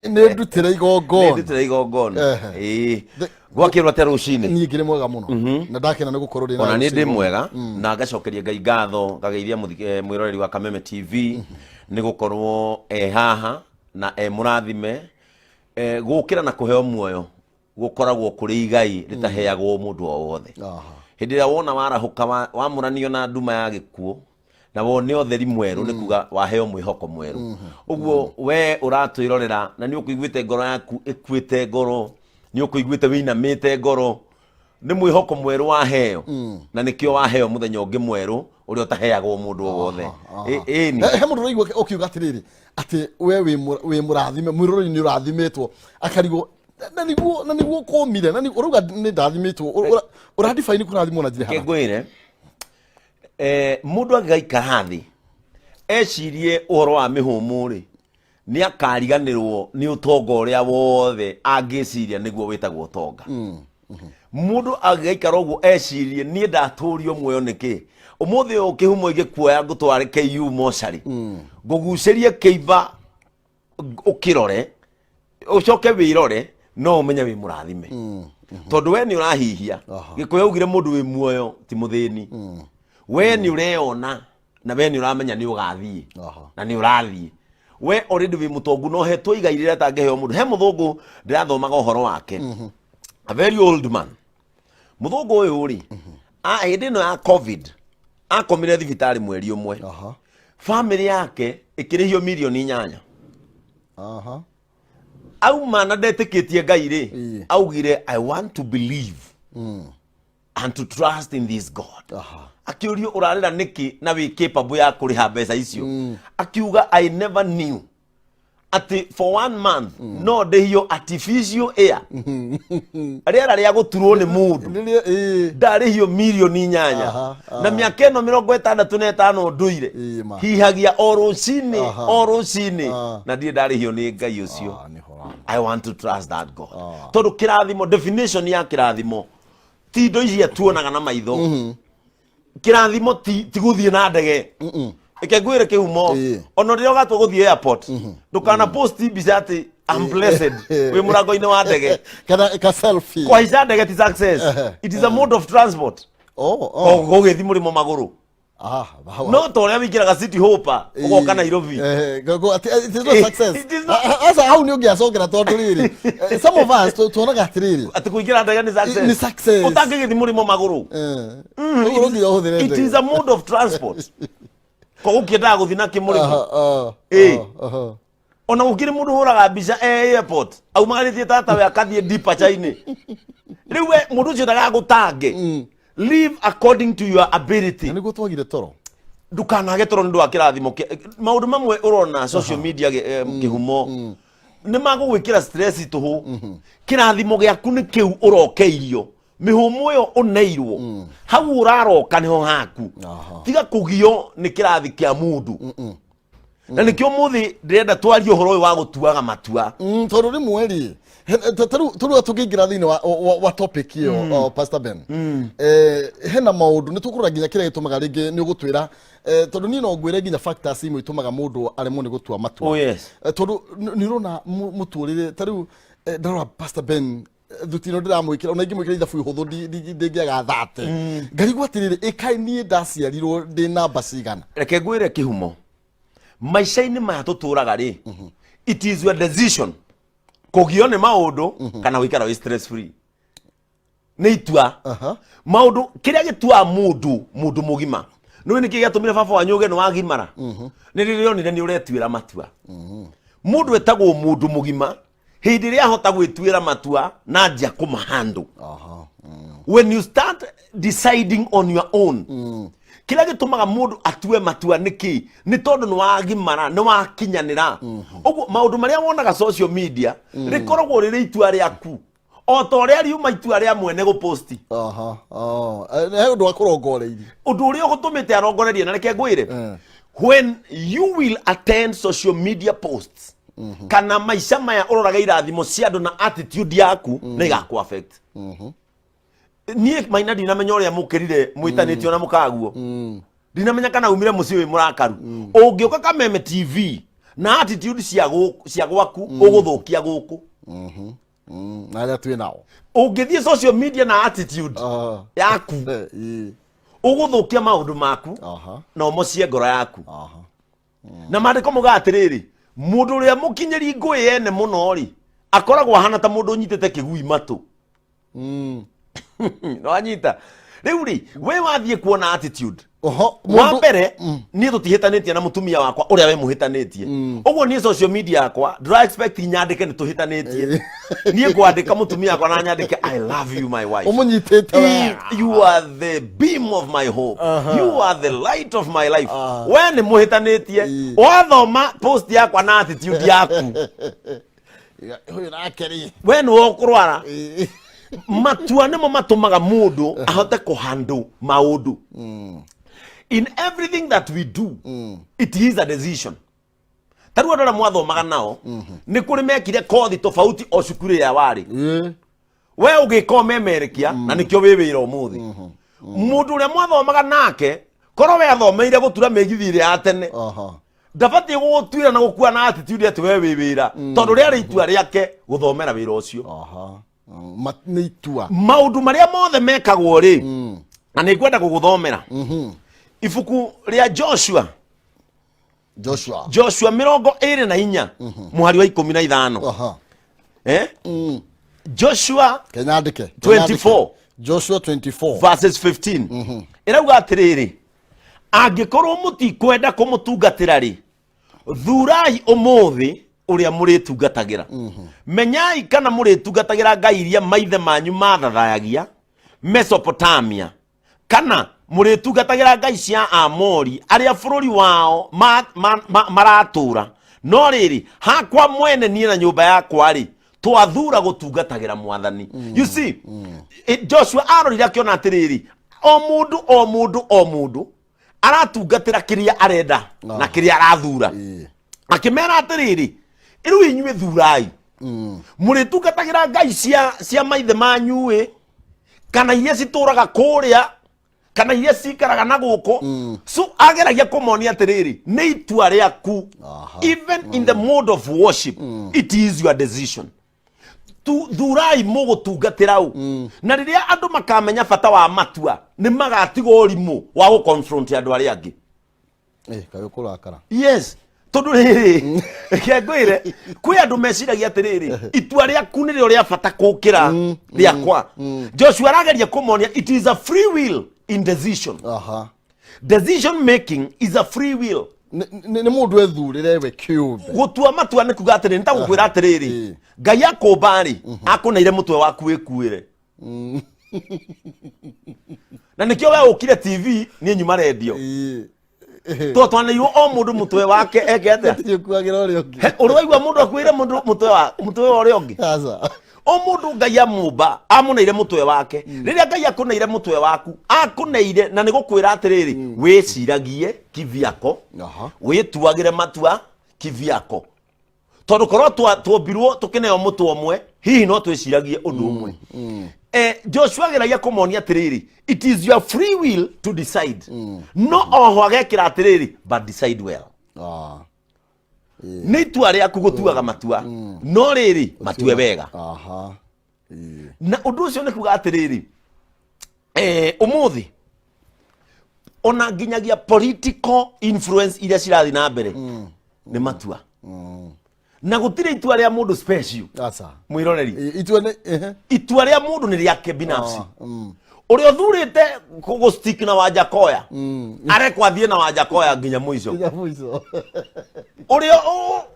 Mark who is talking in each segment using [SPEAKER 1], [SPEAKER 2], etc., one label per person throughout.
[SPEAKER 1] Nĩ ndutĩre igongona.
[SPEAKER 2] Nĩ ndutĩre igongona.
[SPEAKER 1] Ehe.
[SPEAKER 2] Ĩĩ. Gwakĩrwo atĩa rũcinĩ?
[SPEAKER 1] Niĩ ngĩrĩ mwega mũno na ndakena nĩ gũkorwo ndĩ
[SPEAKER 2] Ona
[SPEAKER 1] nawe
[SPEAKER 2] niĩ ndĩ
[SPEAKER 1] rũcinĩ.
[SPEAKER 2] Mwega na ngacokeria Ngai ngatho, ngageithia mwĩroreri wa Kameme TV nĩ gũkorwo e haha na e mũrathime. Gũkĩra na kũheo muoyo gũkoragwo kũrĩ igai rĩtaheagwo mũndũ o wothe. Hĩndĩ ĩrĩa wona warahũka wamũranio na nduma ya gĩkuũ na wone ũtheri mwerũ, nĩ kuga waheo mwĩhoko mwerũ. Ũguo we ũratwĩrorera na nĩ ũkũiguĩte ngoro yaku ĩkuĩte ngoro, nĩ ũkũiguĩte wĩinamĩte ngoro, nĩ mwĩhoko mwerũ waheo, na nĩkĩo waheo mũthenya ũngĩ mwerũ ũrĩa ũtaheagwo mũndũ o wothe. Ĩni.
[SPEAKER 1] He mũndũ ũraigua ũkiuga atĩrĩrĩ, atĩ we wĩ mũrathime, mwĩroreri nĩ ũrathimĩtwo, akarigwo na nĩguo kũmire na ũrauga nĩ ndathimĩtwo. Ũradefine kũrathimwo na njĩra
[SPEAKER 2] Reke ngwĩre, mũndũ angĩgaikara thĩ ecirie ũhoro wa mĩhũmũ rĩ, nĩ akariganĩrwo nĩ ũtonga ũrĩa wothe angĩciria nĩguo wĩtagwo ũtonga. Mũndũ angĩgaikara ũguo ecirie, niĩ ndatũrio muoyo nĩkĩ? Ũmũthĩ ũyũ kĩhumo igĩkuoya ngũtware KU mocarĩ, ngũgucĩrie kĩimba, ũkĩrore, ũcoke wĩrore, no ũmenye wĩ mũrathime, tondũ we nĩ ũrahihia. Gĩkũyũ augire mũndũ wĩ muoyo ti mũthĩni. We nĩ ũreyona na we nĩ ũramenya nĩ ũgathiĩ na nĩ ũrathiĩ. We already wĩ mũtongu na ũhetwo igai rĩrĩa atangĩheo mũndũ. He mũthũngũ ndĩrathomaga ũhoro wake, a very old man. Mũthũngũ ũyũ rĩ, hĩndĩ ĩno ya COVID akomire thibitarĩ mweri 1. Famĩlĩ yake ĩkĩrĩhio mirioni 8. Auma na ndetĩkĩtie Ngai rĩ, augire, "I want to believe and to trust in this God." Akĩũrio, "Ũrarĩra nĩkĩ na wĩ capable ya kũrĩha mbeca icio?" Akiuga, "I never knew atĩ for one month no ndĩhio artificial air, rĩera rĩa gũturwo nĩ mũndũ."
[SPEAKER 1] Rĩrĩa
[SPEAKER 2] Ndarĩhio mirioni 8 na mĩaka ĩno 65 ndũire
[SPEAKER 1] Ĩĩ, ma.
[SPEAKER 2] hihagia o rũcinĩ, o rũcinĩ, na ndirĩ ndarĩhio nĩ Ngai ũcio.
[SPEAKER 1] Ah, nĩ hora.
[SPEAKER 2] I want to trust that God. Tondũ kĩrathimo, definition ya kĩrathimo ti indo icia tuonaga na maitho. Kĩrathimo ti gũthiĩ na ndege. Reke ngwĩre kĩhumo, ona rĩrĩa ũgatua gũthiĩ airport, ndũkana post mbica atĩ "I'm blessed" wĩ mũrango-inĩ wa ndege.
[SPEAKER 1] Kana ka selfie.
[SPEAKER 2] Kũhaica ndege ti success. It is a mode of transport.
[SPEAKER 1] Oh.
[SPEAKER 2] Gũgĩthiĩ mũrĩmo magũrũ. No ta ũrĩa wĩingĩraga City Hopper ũgoka Nairobi.
[SPEAKER 1] It is not success.
[SPEAKER 2] It is not.
[SPEAKER 1] Aca, hau nĩ ũngĩacokera, tondũ rĩrĩ, some of us tuonaga atĩrĩrĩ,
[SPEAKER 2] atĩ kũingĩra ndege nĩ success.
[SPEAKER 1] Nĩ success.
[SPEAKER 2] Ũtangĩgĩthiĩ mũrĩmo magũrũ.
[SPEAKER 1] Ũguo no nginya ũhũthĩre
[SPEAKER 2] It
[SPEAKER 1] ndege.
[SPEAKER 2] is a mode of transport. Ko gũkĩendaga gũthiĩ na kĩmũrĩmo. Ona gũkĩrĩ mũndũ ũhũraga mbica e airport aumagarĩtie tatawe akathiĩ departure-inĩ. Rĩu we mũndũ ũcio ndagagũtange. Live according to your ability.
[SPEAKER 1] Na nĩguo twagire toro.
[SPEAKER 2] Ndukanage toro nĩ ũndũ wa kĩrathimo. Maũndũ mamwe ũrona social media kĩhumo nĩ magũgwĩkĩra stress tũhũ. Kĩrathimo gĩaku nĩ kĩu ũrokeirio, mĩhũmũ ĩyo ũneirwo hau ũraroka nĩho haku. Tiga kũgio nĩ kĩrathi kĩa mũndũ, na nĩkĩo mũthĩ ndĩrenda twarie ũhoro ũyũ wa gũtuaga matua.
[SPEAKER 1] Tondũ rĩmwe rĩ, tarĩu tũngĩingĩra thĩinĩ wa topic ĩyo, Pastor Ben, hena maũndũ nĩ tũkũrora nginya kĩrĩa gĩtũmaga rĩngĩ nĩ ũgũtwĩra, tondũ niĩ no ngwĩre nginya factors imwe itũmaga mũndũ aremwo nĩ gũtua matua. Tondũ nĩ ũrona mũtũrĩre, tarĩu ndarora Pastor Ben, thuti ĩno ndĩramwĩkĩra, ona ingĩmwĩkĩra ithabu ihũthũ ndĩngĩaga thate. Ngarigwo atĩrĩrĩ, ĩkaĩ niĩ ndaciarirwo ndĩ namba cigana?
[SPEAKER 2] Reke ngwĩre kĩhumo, maica-inĩ maya tũtũraga rĩ, it is your decision kũgio nĩ maũndũ kana gũikara wĩ stress free. Nĩ itua. Maũndũ kĩrĩa gĩtuaga mũndũ mũndũ mũgima, nĩũĩ nĩkĩ gĩatũmire baba wanyu uge nĩ wagimara? Nĩ rĩrĩa onire nĩ ũretuĩra matua. Mũndũ etagwo mũndũ mũgima hĩndĩ ĩrĩa ahota gwĩtuĩra matua na anjia kũmahandle. When you start deciding on your own, kĩrĩa gĩtũmaga mũndũ atue matua nĩ kĩ? Nĩ tondũ nĩ wagimara, nĩ wakinyanĩra. Ũguo maũndũ marĩa wonaga social media rĩkoragwo rĩrĩ itua rĩaku, o ta ũrĩa riuma itua rĩa mwene gũposti.
[SPEAKER 1] Aha. Oh. He ũndũ wa kũrongoreirie.
[SPEAKER 2] Ũndũ ũrĩa ũgũtũmĩte arongorerie. Na reke ngwĩre, when you will attend social media posts kana maica maya ũroraga irathimo cia andũ na attitude yaku, nĩ igakũ affect. Niĩ Maina ndinamenya ũrĩa mũkĩrire mwĩtanĩtio na mũkaguo, ndinamenya kana umire mũciĩ wĩ mũrakaru. Ũngĩũka Kameme TV Na attitude cia gwaku ũgũthũkia gũkũ.
[SPEAKER 1] Na arĩa twĩ nao.
[SPEAKER 2] Ũngĩthiĩ social media na attitude yaku, ũgũthũkia maũndũ maku na ũmocie ngoro yaku. Na maandĩko muga atĩrĩrĩ, mũndũ ũrĩa mũkinyĩri ngũĩ ene mũno rĩ, akoragwo ahana ta mũndũ ũnyitĩte kĩgui matũ. Nĩwanyita? Rĩu rĩ, we wathiĩ kuona attitude.
[SPEAKER 1] Oho,
[SPEAKER 2] Wa mbere, niĩ tũtihĩtanĩtie na mũtumia wakwa ũrĩa we mũhĩtanĩtie. Ũguo niĩ social media yakwa ndũra expect nyandĩke nĩ tũhĩtanĩtie. Niĩ ngwandĩka mũtumia wakwa na nyandĩke, "I love you, my wife."
[SPEAKER 1] Ũmũnyitĩte wega.
[SPEAKER 2] You are the beam of my hope. You are the light of my life. We nĩ mũhĩtanĩtie. Wathoma post yakwa na attitude yaku,
[SPEAKER 1] Ũyũ nake rĩ.
[SPEAKER 2] We nĩwe ũkũrwara. Matua nĩmo matũmaga mũndũ ahote kũhandle maũndũ. In everything that we do, it is a decision. Ta rĩu andũ arĩa mwathomaga nao, nĩ kũrĩ mekire kothi tofauti o cukuru ĩrĩa warĩ. We ũgĩka ũmemerekia na nĩkĩo wĩ wĩra ũmũthĩ. Mũndũ ũrĩa mwathomaga nake, korwo we athomeire gũtura mĩgithi ĩrĩa ya tene, ndabatiĩ gũgũtuĩra na gũkua na attitude atĩ we wĩ wĩra, tondũ rĩarĩ itua rĩake gũthomera wĩra ũcio.
[SPEAKER 1] Nĩ itua.
[SPEAKER 2] Maũndũ marĩa mothe mekagwo rĩ, na nĩ ngwenda gũgũthomera ibuku rĩa Joshua.
[SPEAKER 1] Joshua.
[SPEAKER 2] Joshua 24 mũhari wa 15. Eh? Joshua
[SPEAKER 1] Kenyandĩke.
[SPEAKER 2] 24.
[SPEAKER 1] Joshua 24.
[SPEAKER 2] Verses 15 ĩrauga atĩrĩrĩ, angĩkorwo mũtikwenda kũmũtungatĩra rĩ, thurai ũmũthĩ ũrĩa mũrĩtungatagĩra. Menyai kana mũrĩtungatagĩra ngai iria maithe manyu mathathayagia Mesopotamia, kana mũrĩtungatagĩra ngai cia Amori arĩa bũrũri wao maratũũra. No rĩrĩ, hakwa mwene, niĩ na nyũmba yakwa rĩ, twathura gũtungatagĩra Mwathani. You see, Joshua arorire akĩona atĩrĩrĩ, o mũndũ, o mũndũ, o mũndũ aratungatĩra kĩrĩa arenda na kĩrĩa arathura. Akĩmera atĩrĩrĩ, rĩu inyuĩ thurai, mũrĩtungatagĩra ngai cia maithe manyu ĩ, kana iria citũraga kũrĩa, kana iria cikaraga na gũkũ. So ageragia kũmonia atĩrĩrĩ, nĩ itua rĩaku. Even in the mode of worship, it is your decision. Thurai mũgũtungatĩra ũ. Na rĩrĩa andũ makamenya bata wa matua, nĩ magatiga ũrimũ wa gũconfront andũ arĩa angĩ.
[SPEAKER 1] Kaĩ ũkũrakara.
[SPEAKER 2] Yes, tondũ rĩrĩ, reke ngwĩre, kwĩ andũ meciragia atĩrĩrĩ, itua rĩaku nĩrĩo rĩa bata kũkĩra rĩakwa. Joshua arageria kũmonia it is a free will in decision. Decision making is a free will.
[SPEAKER 1] Nĩ mũndũ ethurĩre we kĩũmbe.
[SPEAKER 2] Gũtua matua nĩ kuga atĩrĩ, nĩ ta gũkwĩra atĩrĩrĩ, Ngai akũmba rĩ, akũneire mũtwe waku wĩkuĩre, na nĩkĩo we ũkire TV, niĩ nyuma rendio. To twaneirwo o mũndũ mũtwe wake eke atĩa?
[SPEAKER 1] Gũtirĩ ũkuagĩra ũrĩa ũngĩ.
[SPEAKER 2] He, ũrĩ waigua mũndũ akuĩre mũndũ mũtwe wa ũrĩa ũngĩ?
[SPEAKER 1] Aca.
[SPEAKER 2] O mũndũ Ngai amũmba amũneire mũtwe wake. Rĩrĩa Ngai akũneire mũtwe waku, akũneire na nĩ gũkwĩra atĩrĩrĩ, wĩciragie kivyako, wĩtuagĩre matua kivyako, tondũ korwo tuombirwo tũkĩneo mũtwe ũmwe, hihi no twĩciragie ũndũ ũmwe. Joshua ageragia kũmonia atĩrĩrĩ, it is your free will to decide, no oho agekĩra atĩrĩrĩ, but decide well. Nĩ itua rĩaku gũtuaga matua, no rĩrĩ, matue wega. Na ũndũ ũcio nĩ kuga atĩrĩrĩ, ũmũthĩ ona nginyagia political influence iria cirathiĩ na mbere nĩ matua, na gũtirĩ itua rĩa mũndũ special.
[SPEAKER 1] Aca.
[SPEAKER 2] Mwĩroreri,
[SPEAKER 1] Itua nĩ ehe.
[SPEAKER 2] Itua rĩa mũndũ nĩ rĩake binafsi. Ũrĩa ũthurĩte gũstick na Wanjakoya arekwo athiĩ na Wanjakoya nginya mũico.
[SPEAKER 1] Nginya mũico.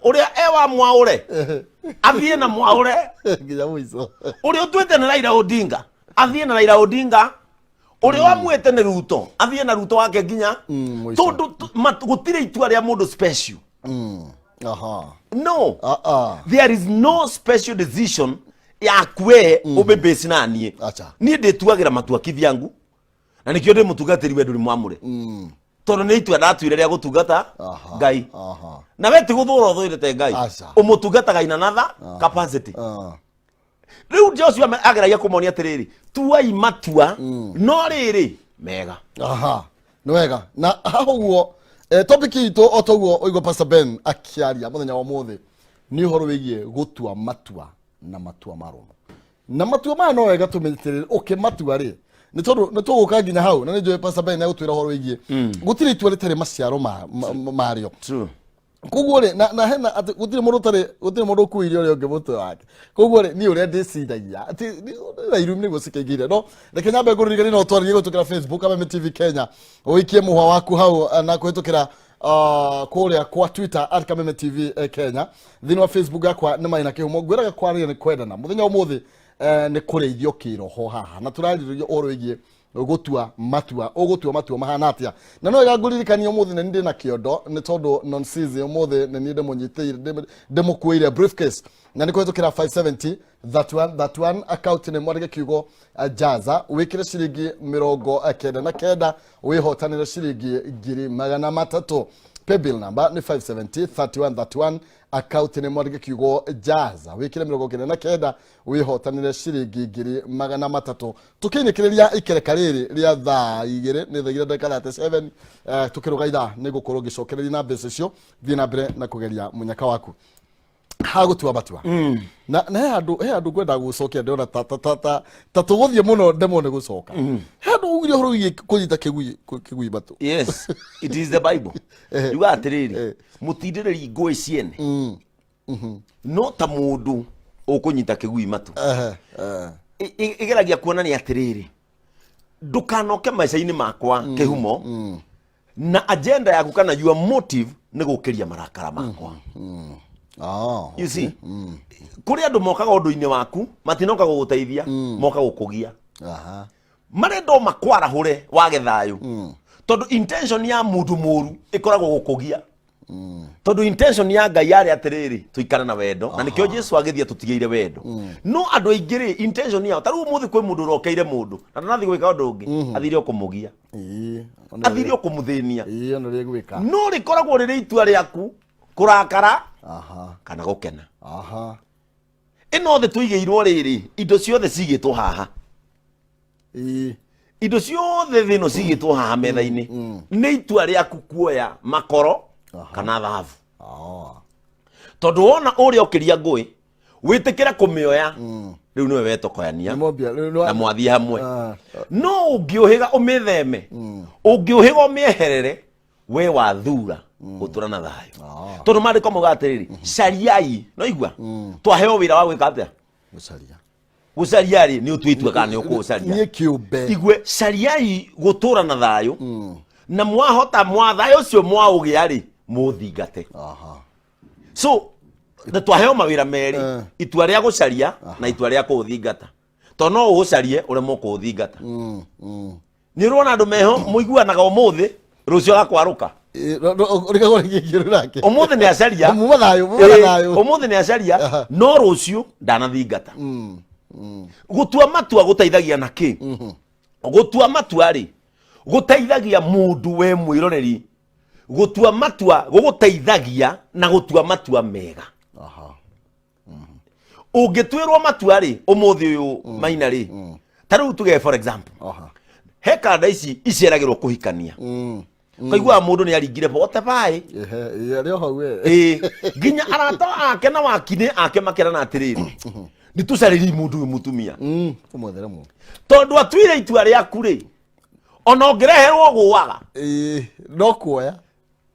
[SPEAKER 2] Ũrĩa e wa Mwaũre athiĩ na Mwaũre
[SPEAKER 1] nginya mũico.
[SPEAKER 2] Ũrĩa ũtuĩte nĩ Raila Odinga athiĩ na Raila Odinga. Ũrĩa wamuĩte nĩ Ruto athiĩ na Ruto wake nginya
[SPEAKER 1] mũico.
[SPEAKER 2] Tondũ gũtirĩ itua rĩa mũndũ special. No. There is no special decision yaku we ũbĩbĩci na niĩ.
[SPEAKER 1] Acha.
[SPEAKER 2] Niĩ ndĩtuagĩra matua kivyangu, na nĩkĩo ndĩ mũtungatĩri we ndũrĩ mwamũre, tondũ nĩ itua ndatuire rĩa gũtungata Ngai. Na we ti gũthũra ũthũrĩte Ngai.
[SPEAKER 1] Aca.
[SPEAKER 2] Ũmũtungataga in another capacity. Rĩu Joshua ageragia kũmonia atĩrĩrĩ, tuai matua, no rĩrĩ, mega.
[SPEAKER 1] Aha, nĩ wega. Na haha ũguo. Topic itũ o toguo ũigua Pastor Ben akĩaria mũthenya wa ũmũthĩ nĩ ũhoro wĩgiĩ gũtua matua na matua marũmu. Na matua maya no wega tũmenyitĩrĩre ũkĩmatua rĩ, nĩ tondũ nĩ tũgũka nginya hau na nĩ njũĩ Pastor Ben nĩegũtwĩra ũhoro wĩgiĩ gũtirĩ itua rĩtarĩ maciaro marĩo.
[SPEAKER 2] True.
[SPEAKER 1] Koguo rĩ, na hena atĩ gũtirĩ mũndũ ũtarĩ, gũtirĩ mũndũ ũkuĩire ũrĩa ũngĩ mũtwe wake. Koguo rĩ, niĩ ũrĩa ndĩciragia atĩ na irumi nĩguo cikĩingĩire. No reke nyambe ngũririkanie no twarĩrie gũtũkĩra Facebook Kameme TV Kenya, ũikie mũhwa waku hau na kũhĩtũkĩra kũrĩa kwa Twitter at Kameme TV Kenya. Thĩinĩ wa Facebook yakwa nĩ Maina Kĩhumo. Ngwĩraga kwaria nĩ kwendana. Mũthenya ũmũthĩ nĩ kũrĩithio kĩroho haha na tũrarĩrĩria ũhoro wĩgiĩ gũtua matua. Ũgũtua matua mahana atĩa? Na no wega ngũririkanie ũmũthĩ nĩ ndĩ na kĩondo nĩ tondũ nonsizi ũmũthĩ nĩ niĩ ndĩmũnyitĩire, ndĩmũkuĩire briefcase na nĩ kũhĩtũkĩra 570 31 31 account nĩ mwandĩke kiugo jaza wĩkĩre ciringi 99 wĩhotanĩre ciringi 300,000. Paybill number nĩ 570 31 31 account nĩ mwandĩke kiugo jaza wĩkĩre 99 wĩhotanĩre ciringi 300,000. Tũkĩinĩkĩrĩria ikereka rĩrĩ rĩa thaa igĩrĩ nĩ thaa igĩrĩ ndagĩka 37, tũkĩrũga ithaa nĩ ngũkorwo ngĩcokereria na mbeca icio. Thiĩ na mbere na kũgeria mũnyaka waku ha gũtua matua. Na he handũ ngwenda gũcokia, ndĩrona ta tũgũthiĩ mũno ndemwo nĩ gũcoka. He handũ ugire ũhoro wĩgiĩ kũnyita kĩgui matũ.
[SPEAKER 2] Yes, it is the Bible. Yuga atĩrĩrĩ, mũtindĩrĩri ngũĩ ciene no ta mũndũ ũkũnyita kĩgui matũ. Ĩgeragia kuonania atĩrĩrĩ, ndũkanoke maica-inĩ makwa kĩhumo na agenda yaku kana your motive nĩ gũkĩria marakara makwa. You see, kũrĩ andũ mokaga ũndũ-inĩ waku matinoka gũgũteithia, moka gũkũgia. Marenda o makwarahũre wage thayũ, tondũ intention ya mũndũ mũru ĩkoragwo gũkũgia, tondũ intention ya Ngai yarĩ atĩrĩrĩ, tũikare na wendo, na nĩkĩo Jesu agĩthiĩ atũtigĩire wendo. No andũ aingĩ rĩ, intention yao, ta rĩu ũmũthĩ kwĩ mũndũ ũrokeire mũndũ na ndanathiĩ gwĩka ũndũ ũngĩ, athire o kũmũgia, athire o kũmũthĩnia.
[SPEAKER 1] Ĩĩ, ona ũrĩa gwĩka.
[SPEAKER 2] No rĩkoragwo rĩrĩ itua rĩaku kũrakara kana gũkena. Ĩno thĩ tũigĩirwo rĩrĩ, indo ciothe cigĩtwo haha. Indo ciothe thĩ ĩno cigĩtwo haha metha-inĩ. Nĩ itua rĩaku kuoya makoro kana thahabu. Tondũ wona ũrĩa ũkĩria ngũĩ wĩtĩkĩre kũmĩoya, rĩu nĩwe wetokoyania
[SPEAKER 1] Nĩ mwambia- rĩu
[SPEAKER 2] na mwathiĩ hamwe. No ũngĩũhĩga ũmĩtheme, ũngĩũhĩga ũmĩeherere, we wathura gũtũra na thayũ. Tondũ maandĩko mauga atĩrĩrĩ, cariai no igua twaheo wĩra wa gwĩka atĩa?
[SPEAKER 1] Gũcaria.
[SPEAKER 2] Gũcaria rĩ, nĩ ũtue itua kana nĩ ũkũũcaria.
[SPEAKER 1] Niĩ kĩũmbe.
[SPEAKER 2] Igue, cariai gũtũra na thayũ, na mwahota mwa thayũ ũcio mwaũgĩa rĩ, mũthingate. So na twaheo mawĩra merĩ, itua rĩa gũcaria na itua rĩa kũũthingata, tondũ no ũũcarie ũremwo kũũthingata. Nĩ ũrona andũ meho mũiguanaga ũmũthĩ, rũciũ agakwarũka.
[SPEAKER 1] Ũrigagwo rĩngĩ kĩũru nake.
[SPEAKER 2] Ũmũthĩ nĩ acaria.
[SPEAKER 1] Muma thayũ, muma thayũ.
[SPEAKER 2] Ũmũthĩ nĩ acaria, no rũciũ ndanathingata. Gũtua matua gũteithagia na kĩ? Gũtua matua rĩ, gũteithagia mũndũ we mwĩroreri, gũtua matua gũgũteithagia na gũtua matua mega. Ũngĩtuĩrwo matua rĩ, ũmũthĩ ũyũ maina rĩ, ta rĩu tuge for example, he kanda ici iceragĩrwo kũhikania, kaiguaga mũndũ nĩ aringire bote baĩ.
[SPEAKER 1] Ehe, ĩĩ, arĩ o hau we.
[SPEAKER 2] Ĩĩ, nginya arata ake na wakinĩ ake makerana atĩrĩrĩ, nĩ tũcarĩrie mũndũ ũyũ mũtumia.
[SPEAKER 1] Tũmwethere mũndũ.
[SPEAKER 2] Tondũ atuire itua rĩaku rĩ, ona ũngĩreherwo gũaga.
[SPEAKER 1] Ĩĩ, no kuoya.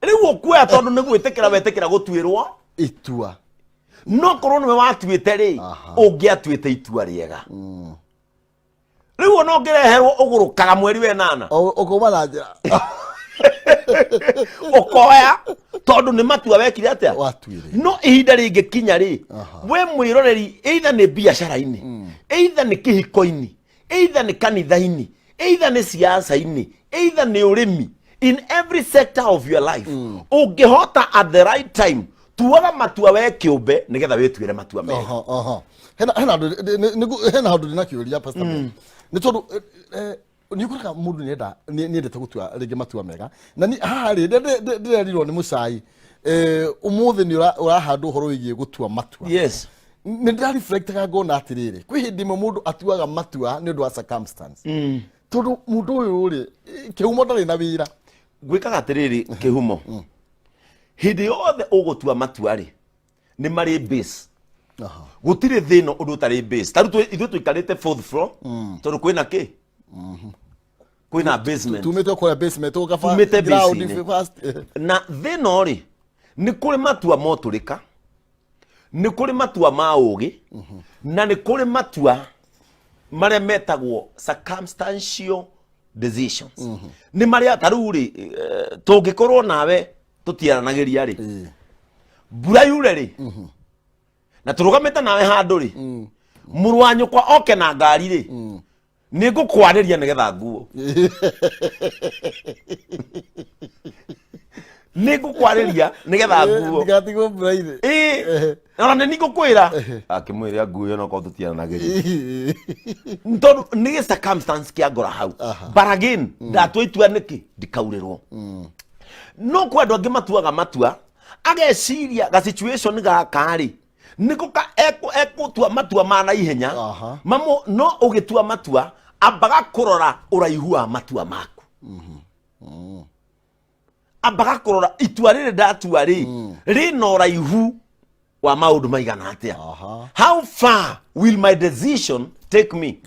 [SPEAKER 2] Rĩu ũkuoya tondũ nĩ gwĩtĩkĩra wetĩkĩra gũtuĩrwo
[SPEAKER 1] itua.
[SPEAKER 2] No korwo nĩwe watuĩte rĩ, ũngĩatuĩte itua rĩega. Rĩu ona ũngĩreherwo ũgũrũkaga mweri wenana.
[SPEAKER 1] Ũkauma na njĩra.
[SPEAKER 2] Ũkoya tondũ nĩ matua wekire atĩa?
[SPEAKER 1] Watuire.
[SPEAKER 2] No ihinda rĩngĩkinya rĩ, we mwĩroreri, either nĩ biacara-inĩ, either nĩ kĩhiko-inĩ, either nĩ kanitha-inĩ, either nĩ siasa-inĩ, either nĩ ũrĩmi, in every sector of your life, ũngĩhota at the right time tuaga matua we kĩũmbe nĩgetha wĩtuĩre matua mega.
[SPEAKER 1] Aha. Hena handũ hena handũ ndĩna kĩũria, Pastor Ben. Nĩ tondũ nĩ ũkoraga mũndũ nĩenda nĩendete gũtua rĩngĩ matua mega na haha rĩ, ndĩrerirwo nĩ mũcai ũmũthĩ nĩ ũrahandwo ũhoro wĩgiĩ gũtua matua. Nĩ ndĩrareflectaga ngona atĩrĩrĩ, kwĩ hĩndĩ ĩmwe mũndũ atuaga matua nĩ ũndũ wa circumstance, tondũ mũndũ ũyũ rĩ, kĩhumo ndarĩ na wĩra.
[SPEAKER 2] Gwĩkaga atĩrĩrĩ kĩhumo, hĩndĩ yothe ũgũtua matua rĩ, nĩ marĩ base. Gũtirĩ thĩna ũndũ ũtarĩ base. Ta rĩu ithuĩ tũikarĩte fourth floor, tondũ kwĩna kĩ, kwĩna basement.
[SPEAKER 1] Tumĩte kũrĩa basement ũgaba
[SPEAKER 2] Tumĩte
[SPEAKER 1] ground
[SPEAKER 2] base-inĩ.
[SPEAKER 1] first.
[SPEAKER 2] Na thĩna rĩ, nĩ kũrĩ matua motũrĩka, nĩ kũrĩ matua ma ũgĩ, na nĩ kũrĩ matua marĩa metagwo circumstantial decisions. Nĩ marĩa ta rĩu rĩ, tũngĩkorwo nawe tũtiaranagĩria rĩ, mbura yure rĩ, na tũrũgamĩte nawe handũ rĩ, mũrũ wa nyũkwa oke na ngari rĩ, nĩ ngũkwarĩria nĩgetha nguo, nĩ ngũkwarĩria nĩgetha nguo.
[SPEAKER 1] Ndigatigwo mbura-inĩ.
[SPEAKER 2] Ĩĩ, ona nĩ ngũkwĩra akĩmwĩra nguo ĩyo nokorwo tũtiaranagĩria, tondũ nĩ gĩ circumstance kĩa ngora hau. But again, ndatua itua nĩkĩ ndikaurĩrwo. No kwa andũ angĩ matuaga matua ageciria ga situation gaka rĩ, nĩko ka ekũtua matua ma naihenya. Mamo no ũgĩtua matua ambaga kũrora ũraihu wa matua maku, ambaga kũrora itua rĩrĩ ndatua rĩ, rĩna ũraihu wa maũndũ maigana atĩa. How far will my decision take me?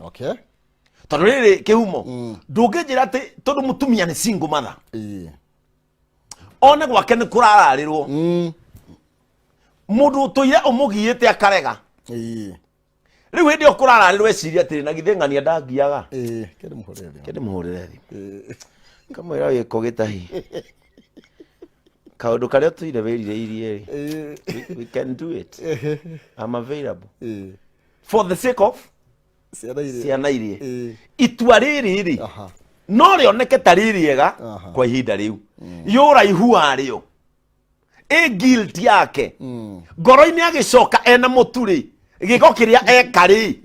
[SPEAKER 2] Tondũ rĩrĩ kĩhumo, ndũngĩnjĩra atĩ tondũ mũtumia nĩ single mother, one gwake nĩ kũrararĩrwo, mũndũ ũtũire ũmũgiĩte akarega. Rĩu hĩndĩ ĩyo kũrararĩrwo eciria atĩrĩ, na githĩ ng'ania ndangiaga.
[SPEAKER 1] Kĩndĩ mũhũrĩre thimũ.
[SPEAKER 2] Kĩndĩ mũhũrĩre thimũ kamwĩra wĩko gĩtahi kaũndũ karĩa ũtũire wĩrirĩirie rĩ, we can do it, I'm available for the sake of
[SPEAKER 1] ciana irĩ.
[SPEAKER 2] Ciana irie. Itua rĩrĩ rĩ, no rĩoneke ta rĩ rĩega kwa ihinda rĩu, yũ ũraihu warĩo, ĩ guilt yake ngoro-inĩ agĩcoka ena mũtu rĩ, gĩko kĩrĩa eka rĩ,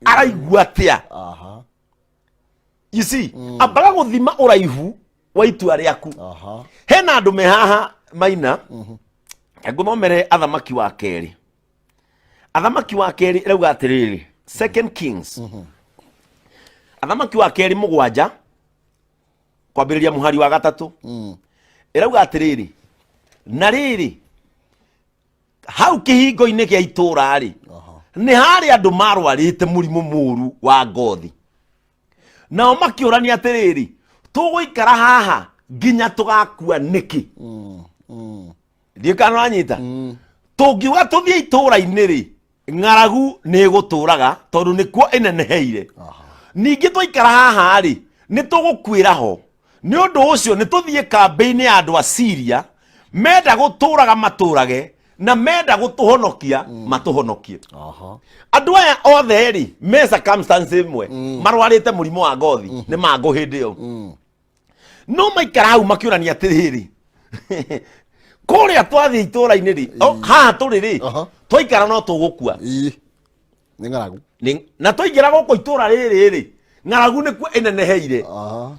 [SPEAKER 2] araigua atĩa? You see, ambaga gũthima ũraihu wa itua rĩaku. Hena andũ me haha maina. Ngũthomere Athamaki wa Kerĩ. Athamaki wa Kerĩ ĩrauga atĩrĩrĩ, Second Kings, Athamaki wa Kerĩ 7 kwambĩrĩria mũhari wa 3, ĩrauga atĩrĩrĩ, na rĩrĩ, hau kĩhingo-inĩ gĩa itũũra rĩ, nĩ harĩ andũ marwarĩte mũrimũ mũũru wa ngothi. Nao makĩũrania atĩrĩrĩ, tũgũikara haha nginya tũgakua nĩkĩ? Ndiũ kana ũranyita. Tũngiuga tũthiĩ itũũra-inĩ rĩ, ng'aragu nĩ ĩgũtũraga tondũ nĩkuo ĩneneheire. Ningĩ twaikara haha rĩ, nĩ tũgũkuĩra ho. Nĩ ũndũ ũcio nĩ tũthiĩ kambĩ-inĩ ya andũ a Siria. Menda gũtũraga matũrage, na menda gũtũhonokia matũhonokie. Andũ aya othe rĩ, me circumstance ĩmwe, marwarĩte mũrimũ wa ngothi, nĩ mangũ hĩndĩ ĩyo. No maikara hau makĩũrania atĩrĩrĩ, kũrĩa twathiĩ itũũra-inĩ rĩ, haha tũrĩ rĩ, twaikara no tũgũkua.
[SPEAKER 1] Ĩĩ. Nĩ ng'aragu.
[SPEAKER 2] Na twaingĩra gũkũ itũũra rĩrĩ rĩ, ng'aragu nĩkuo ĩneneheire.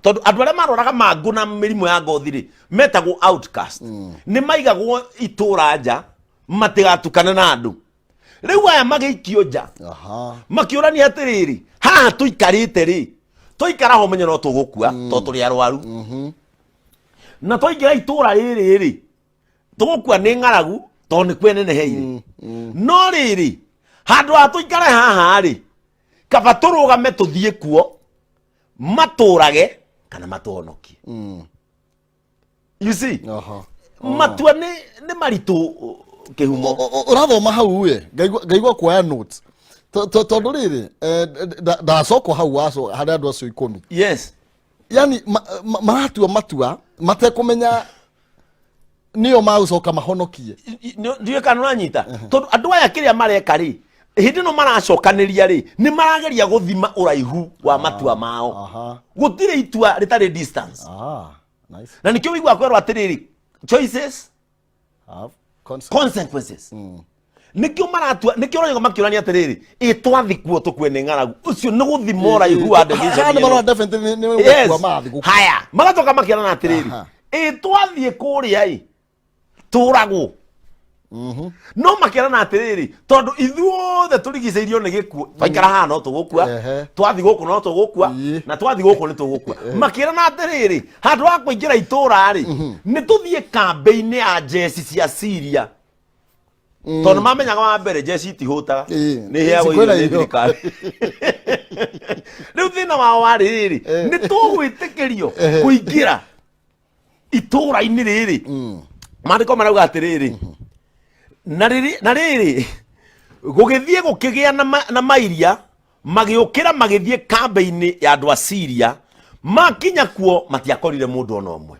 [SPEAKER 2] Tondũ andũ arĩa maroraga mangũ na mĩrimũ ya ngothi rĩ, metagwo outcast, nĩ maigagwo itũũra nja matigatukane na andũ. Rĩu aya magĩikio nja, makĩũrania atĩrĩrĩ, haha tũikarĩte rĩ, twaikara ho menye no tũgũkua to tũrĩ arwaru, na twaingĩra itũũra rĩrĩ rĩ, tũgũkua nĩ ng'aragu tondũ nĩ kweneneheire. No rĩrĩ, handũ ha tũikare haha rĩ, kaba tũrũgame tũthiĩ kuo matũrage kana matũhonokie. You see, matua nĩ maritũ kĩhumo.
[SPEAKER 1] Ũrathoma hau ĩ, ngaigua kuoya notes. Tondũ rĩrĩ, ndacokwo hau waco harĩ andũ acio 10. Yani maratua matua matekũmenya nĩo magũcoka mahonokie.
[SPEAKER 2] Ndiũĩ kana ũranyita, tondũ andũ aya kĩrĩa mareka rĩ, hĩndĩ ĩno maracokanĩria rĩ, nĩ marageria gũthima ũraihu wa matua mao. Gũtirĩ itua rĩtarĩ distance.
[SPEAKER 1] Nice.
[SPEAKER 2] Na nĩkĩo wĩiguaga kwerwo atĩrĩrĩ, choices
[SPEAKER 1] have consequences.
[SPEAKER 2] Consequences. Nĩkĩo maratua, nĩkĩo ũraigua makĩũrania atĩrĩrĩ, ĩ twathi kuo tũkue nĩ ng'aragu. Ũcio nĩ gũthima ũraihu wa decision
[SPEAKER 1] Haha nĩ
[SPEAKER 2] ĩno.
[SPEAKER 1] marona definitely nĩ gũkua mathi gũkua.
[SPEAKER 2] Haya, magacoka makĩrana atĩrĩrĩ, ĩ twathiĩ kũrĩa ĩ tũragwo. No makĩrana atĩrĩrĩ, tondũ ithuothe tũrigicĩirio nĩ gĩkuũ, twaikara haha no tũgũkua, twathi gũkũ no tũgũkua, na twathi gũkũ nĩ tũgũkua. Makĩrana atĩrĩrĩ, handũ ha kũingĩra itũũra rĩ, nĩ tũthiĩ kambĩ-inĩ ya njeci cia Syria, tondũ mamenyaga wa mbere njeci itihũtaga, nĩ iheagwo irio
[SPEAKER 1] Cikwĩna
[SPEAKER 2] nĩ
[SPEAKER 1] irio.
[SPEAKER 2] thirikari. Rĩu thĩna wao warĩ rĩrĩ, nĩ tũgwĩtĩkĩrio kũingĩra itũũra-inĩ rĩrĩ? Maandĩko marauga atĩrĩrĩ, na rĩrĩ gũgĩthiĩ gũkĩgĩa na mairia, magĩũkĩra magĩthiĩ kambĩ-inĩ ya andũ a Siria. Makinya kuo matiakorire mũndũ ona ũmwe.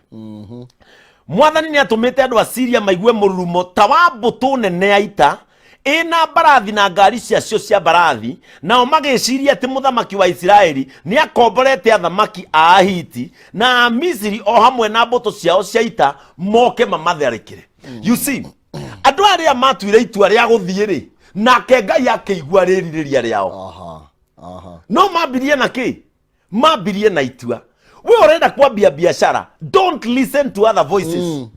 [SPEAKER 2] Mwathani nĩ atũmĩte andũ a Siria maigue mũrurumo ta wa mbũtũ nene ya ita ĩna mbarathi na ngari ciacio cia mbarathi, nao magĩciria atĩ mũthamaki wa Isiraeli nĩ akomborete athamaki a Ahiti na a Misiri o hamwe na mbũtũ ciao cia ita moke mamatharĩkĩre. You see, andũ arĩa matuire itua rĩa gũthiĩ rĩ, nake Ngai akĩigua rĩrirĩria rĩao.
[SPEAKER 1] Aha, aha.
[SPEAKER 2] No mambirie na kĩ? Mambirie na itua. We ũrenda kwambia biashara, don't listen to other voices.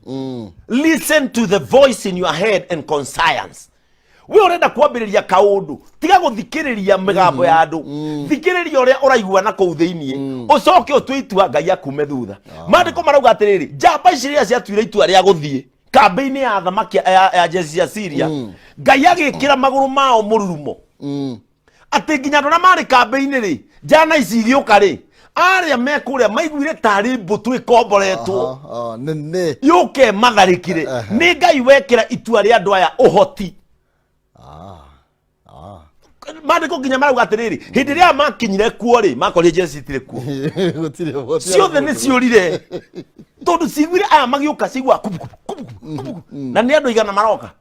[SPEAKER 2] Listen to the voice in your head and conscience. We ũrenda kwambĩrĩria kaũndũ, tiga gũthikĩrĩria mĩgambo ya andũ, thikĩrĩria ũrĩa ũraigua na kũu thĩiniĩ, ũcoke ũtue itua, Ngai akume thutha. Maandĩko marauga atĩrĩrĩ, njamba ici rĩrĩa ciatuire itua rĩa gũthiĩ kambĩ-inĩ ya thamaki ya jeshi cia Syria, Ngai agĩkĩra magũrũ mao mũrurumo, atĩ nginya andũ arĩa marĩ kambĩ-inĩ rĩ, njana ici igĩũka rĩ, arĩa me kũrĩa maiguire tarĩ mbũtũ ĩkomboretwo
[SPEAKER 1] Aha, ah, nene.
[SPEAKER 2] yũke matharĩkire. Nĩ Ngai wekĩra itua rĩa andũ aya ũhoti.
[SPEAKER 1] Ah, ah.
[SPEAKER 2] Maandĩko nginya marauga atĩrĩrĩ, hĩndĩ ĩrĩa makinyire kuo rĩ, makorire jesu itirĩ kuo.
[SPEAKER 1] Gũtirĩ gũtirĩ
[SPEAKER 2] Ciothe nĩ
[SPEAKER 1] mũndũ.
[SPEAKER 2] ciũrire, tondũ ciguire aya magĩũka cigua kubu kubu kubu kubu kubu, na nĩ andũ 100 maroka.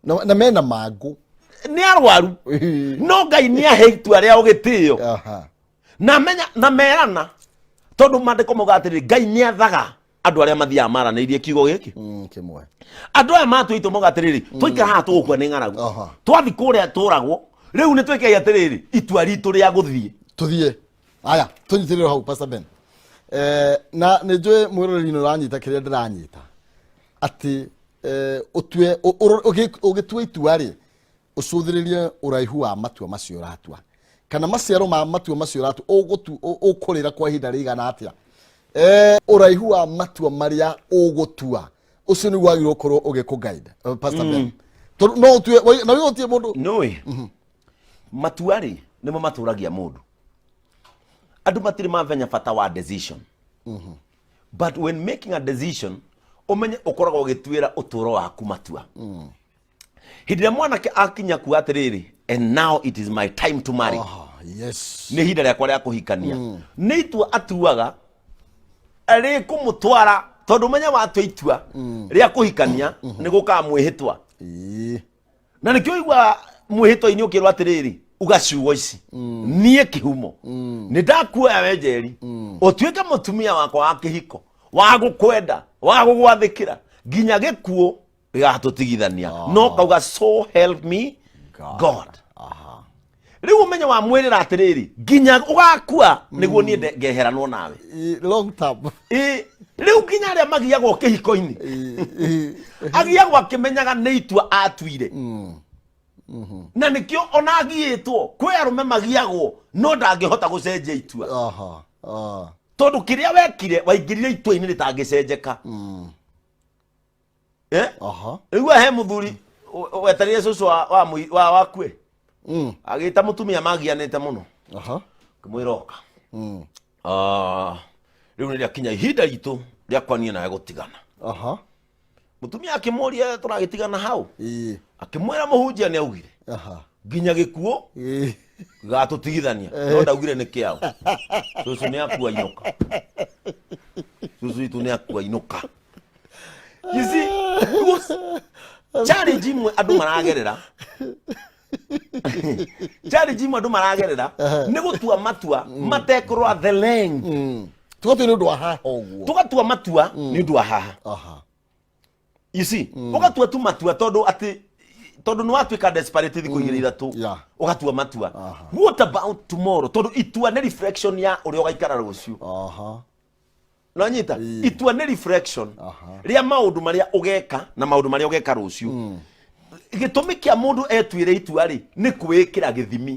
[SPEAKER 1] Na mena mangũ.
[SPEAKER 2] Nĩ arwaru, no Ngai nĩ ahe itua rĩao gĩtĩo. Na menya na merana, tondũ maandĩko mauga atĩrĩrĩ, Ngai nĩ athaga andũ arĩa mathiaga maranĩirie kiugo gĩkĩ.
[SPEAKER 1] Kĩmwe.
[SPEAKER 2] Andũ aya matua itua mauga atĩrĩrĩ, twaikara haha tũgũkua nĩ ng'aragu, twathi kũrĩa tũragwo. Rĩu nĩ twĩkei atĩrĩrĩ, itua ritũ rĩa gũthiĩ.
[SPEAKER 1] Tũthiĩ. Aya, tũnyitĩrĩre hau, Pastor Ben. Na nĩ njũĩ mwĩroreri nĩ ũranyita kĩrĩa ndĩranyita, atĩ ũtue ũgĩtua itua rĩ, ũcũthĩrĩrie ũraihu wa matua macio ũratua, kana maciaro ma matua macio ũratua, ũkũrĩra kwa ihinda rĩigana atĩa. Ũraihu wa matua marĩa ũgũtua, ũcio nĩguo wagĩrĩirwo gũkorwo ũgĩkũ guide, Pastor Ben, tondũ no ũtue na wĩ ũtie mũndũ.
[SPEAKER 2] Nũĩ matua rĩ, nĩmo matũragia mũndũ. Andũ matirĩ mamenya bata wa decision, but when making a decision, ũmenye ũkoragwo ũgĩtuĩra ũtũũro waku matua. Hĩndĩ ĩrĩa mwanake akinya kuga atĩrĩrĩ, "And now it is my time to marry,"
[SPEAKER 1] Ah, yes.
[SPEAKER 2] nĩ ihinda rĩakwa rĩa kũhikania, nĩ itua atuaga rĩkũmũtwara, tondũ ũmenye watua itua rĩa kũhikania nĩ gũkaga mwĩhĩtwa. Na nĩkĩo igua mwĩhĩtwa-inĩ ũkĩrwo atĩrĩrĩ, uga ciugo ici, "Niĩ Kĩhumo nĩ ndakuoya we Njeri ũtuĩke mũtumia wakwa wa kĩhiko, wa gũkwenda, wa gũgwathĩkĩra nginya gĩkuũ gĩgatũtigithania," no kauga, "So help me God." Rĩu ũmenye wamwĩrĩra atĩrĩrĩ, nginya ũgakua nĩguo niĩ ngeheranwo nawe.
[SPEAKER 1] Long term.
[SPEAKER 2] Ĩ, rĩu nginya arĩa magiagwo kĩhiko-inĩ, agiagwo akĩmenyaga nĩ itua atuire, na nĩkĩo ona agiĩtwo kwĩ arũme magiagwo no ndangĩhota gũcenjia itua.
[SPEAKER 1] Aha. Ah.
[SPEAKER 2] Tondũ kĩrĩa wekire, waingĩrire itua-inĩ rĩtangĩcenjeka. Eh?
[SPEAKER 1] Aha.
[SPEAKER 2] Rĩu he mũthuri weterire cũcũ wa wakue, agĩta mũtumia magianĩte mũno, kĩmwĩra, "Oka." Ah, rĩu nĩ rĩakinya ihinda ritũ rĩa kwanie nawe gũtigana. Mũtumia akĩmũria, "Tũragĩtigana hau?" Akĩmwĩra, "Mũhunjia nĩ augire nginya gĩkuũ gatũtigithania," no ndaugire nĩ kĩao. Cũcũ nĩ akua inũka, cũcũ witũ nĩ akua inũka. You see, because challenge imwe andũ maragerera, challenge imwe andũ maragerera nĩ gũtua matua matekũrora the length.
[SPEAKER 1] Tũgatua nĩ ũndũ wa haha ũguo.
[SPEAKER 2] Tũgatua matua nĩ ũndũ wa haha. You see, ũgatua tu matua tondũ atĩ tondũ nĩ watuĩka desperate thikũ 2 3, ũgatua matua. What about tomorrow? Tondũ itua nĩ reflection ya ũrĩa ũgaikara rũciũ. Nonyita? Itua nĩ reflection rĩa maũndũ marĩa ũgeka na maũndũ marĩa ũgeka rũciũ. Gĩtũmi kĩa mũndũ etuĩre itua rĩ, nĩ kwĩĩkĩra gĩthimi.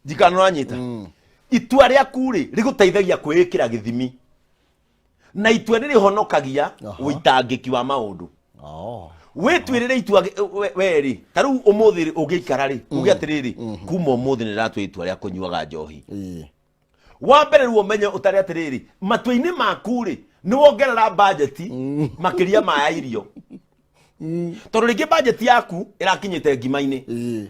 [SPEAKER 2] Ndikana ũranyita. Itua rĩaku rĩ, rĩgũteithagia kwĩĩkĩra gĩthimi, na itua nĩ rĩhonokagia ũitangĩki wa maũndũ. Wĩtuĩrĩre itua we rĩ, ta rĩu ũmũthĩ rĩ, ũngĩikara rĩ, uge atĩrĩrĩ, kuma ũmũthĩ nĩ ndĩratua itua rĩa kũnyuaga njohi. Wa mbere rĩu ũmenye ũtare atĩrĩrĩ, matua-inĩ maku rĩ, nĩ wongerera bajeti makĩria ma ya irio, tondũ rĩngĩ bajeti yaku ĩrakinyĩte ngima-inĩ.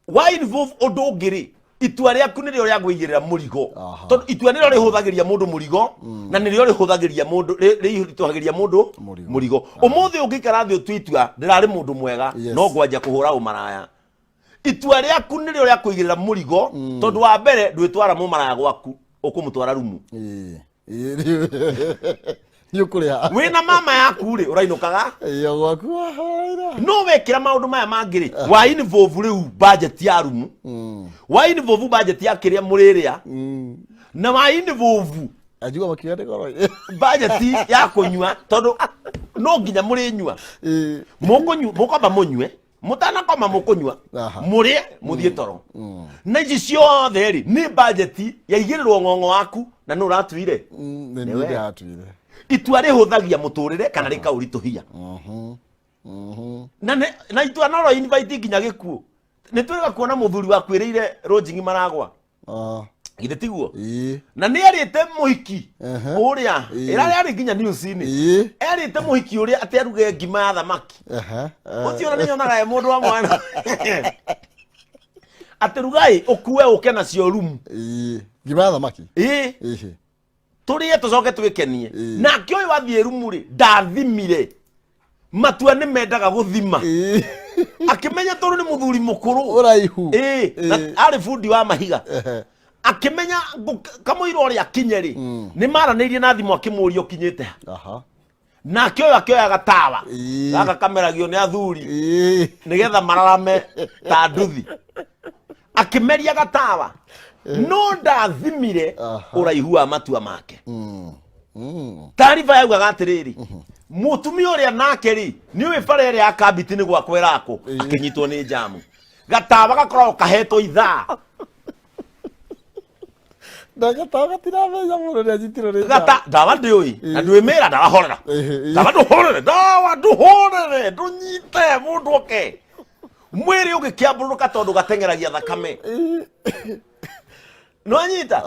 [SPEAKER 2] Wa involve ũndũ ũngĩ rĩ, itua rĩaku nĩrĩo rĩa gwĩigĩrĩra mũrigo. Tondũ itua nĩrĩo rĩhũthagĩria mũndũ mũrigo, na nĩrĩo rĩhũthagĩria mũndũ, rĩritũhagĩria mũndũ
[SPEAKER 1] Mũrigo.
[SPEAKER 2] Mũrigo. Ũmũthĩ ũngĩikara thĩ ũtue itua, ndĩrarĩ mũndũ mwega, no ngwanja kũhũra ũmaraya, itua rĩaku nĩrĩo rĩa kũigĩrĩra mũrigo, tondũ wa mbere ndwĩtwara mũmaraya gwaku, ũkũmũtwara rumu.
[SPEAKER 1] Nĩ ũkũrĩha.
[SPEAKER 2] Wĩna mama yaku rĩ, ũrainũkaga.
[SPEAKER 1] Ĩĩ, gwaku wahoera.
[SPEAKER 2] No wekĩra maũndũ maya mangĩ rĩ, wa involve rĩu budget ya rumu, wa involve budget ya kĩrĩa mũrĩrĩa, na wa involve
[SPEAKER 1] Anjigua makiuga nĩ goro.
[SPEAKER 2] budget ya kũnyua, tondũ no nginya mũrĩnyua. Mũkũnyua, mũkwamba mũnyue, mũtanakoma mũkũnyua, mũrĩe, mũthiĩ toro. Na ici ciothe rĩ, nĩ budget yaigĩrĩrwo ng'ong'o waku, na nũ ũratuire?
[SPEAKER 1] Nĩ
[SPEAKER 2] Nĩwe.
[SPEAKER 1] niĩ ndĩratuire.
[SPEAKER 2] Itua rĩhũthagia mũtũrĩre kana rĩkaũritũhia. Na itua no invite nginya gĩkuũ. Nĩ twĩga kuona mũthuri wakuĩrĩire rũnjingi maragwa. Githĩ tiguo?
[SPEAKER 1] Ĩĩ.
[SPEAKER 2] Na nĩ erĩte mũhiki ũrĩa ĩrarĩ arĩ nginya news-inĩ. Erĩte mũhiki ũrĩa atĩ aruge ngima ya thamaki. Ũcio ona nĩ nyonaga e mũndũ wa mwana atĩ rugai ũkue ũke nacio rumu.
[SPEAKER 1] Ĩĩ. Ngima ya thamaki.
[SPEAKER 2] Ĩĩ. Tũrĩe tũcoke twĩkenie. Nake ũyũ athiĩ rumu rĩ, ndathimire. Matua nĩ mendaga gũthima. Akĩmenya tondũ nĩ mũthuri mũkũrũ.
[SPEAKER 1] Ũraihu.
[SPEAKER 2] Ĩĩ, na arĩ bundi wa mahiga. Akĩmenya kamũira ũrĩa akinye rĩ, nĩ maranĩirie na thimũ, akĩmũria ũkinyĩte ha. Nake ũyũ akĩoya gatawa gaka kameragio nĩ athuri nĩgetha mararame ta nduthi, akĩmeria gatawa, no ndathimire ũraihu wa matua make. Taariba yaugaga atĩrĩrĩ, mũtumia ũrĩa nake rĩ, nĩ ũĩ bara ĩrĩa ya kambiti nĩ gwakwa ĩrakwo, akĩnyitwo nĩ njamu. Gatawa gakoragwo kahetwo ithaa.
[SPEAKER 1] Na gatawa gatiramenya mũndũ nĩ anyitirwo nĩ
[SPEAKER 2] Gata ndawa ndĩũĩ na ndwĩmĩra ndawa horera. Ndawa ndũhorere, ndawa ndũhorere, ndũnyite mũndũ oke mwĩrĩ ũgĩkĩambũrũka, tondũ gateng'eragia thakame. Nĩwanyita?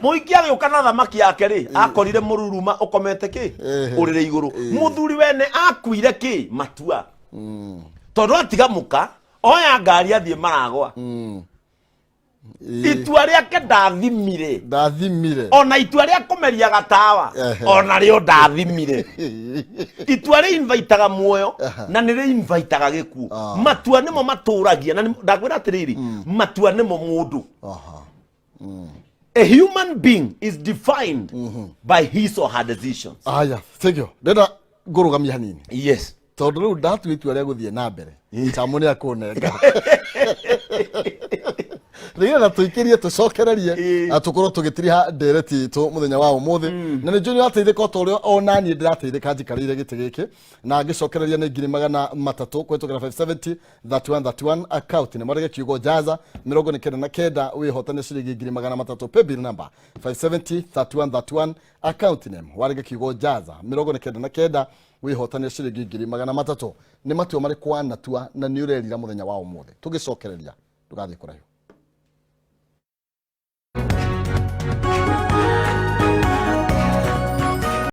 [SPEAKER 2] Mũhiki agĩũka na thamaki yake rĩ, akorire mũruruma ũkomete kĩ ũrĩrĩ igũrũ. Mũthuri wene akuire kĩ matua, tondũ atiga mũka oya ngari athiĩ maragwa. Itua rĩake ndathimire.
[SPEAKER 1] Ndathimire.
[SPEAKER 2] Ona itua rĩa kũmeria gatawa, ona rĩo ndathimire. Itua rĩ invitaga muoyo na nĩ rĩ invitaga gĩkuũ. Matua nĩmo matũragia, na ndakwĩra atĩrĩrĩ, matua nĩmo mũndũ. A human being is defined by his or her decisions.
[SPEAKER 1] Aya, thank you. Ndĩrenda ngũrũgamia hanini.
[SPEAKER 2] Yes.
[SPEAKER 1] Tondũ rĩu ndatua itua rĩa gũthiĩ na mbere, Chamu nĩ akũnenga nĩgetha tũikĩrie, tũcokererie na tũkorwo tũgĩtiriha ndereti itũ mũthenya wa ũmũthĩ. Na nĩ njũĩ nĩ ũrateithĩka o ta ũrĩa ona niĩ ndĩrateithĩka njikarĩire gĩtĩ gĩkĩ na ngĩcokereria. Nĩ 300,000 kũhĩtũkĩra 570 31 31, account nĩ marege kiugo jaza 99, wĩhotane ciringi 300,000. Paybill number 570 31 31, account name warege kiugo jaza 99, wĩhotane ciringi 300,000. Nĩ matua marĩkũ wanatua na nĩ ũrerira mũthenya wa ũmũthĩ? Tũgĩcokereria, ndũgathiĩ kũraihu.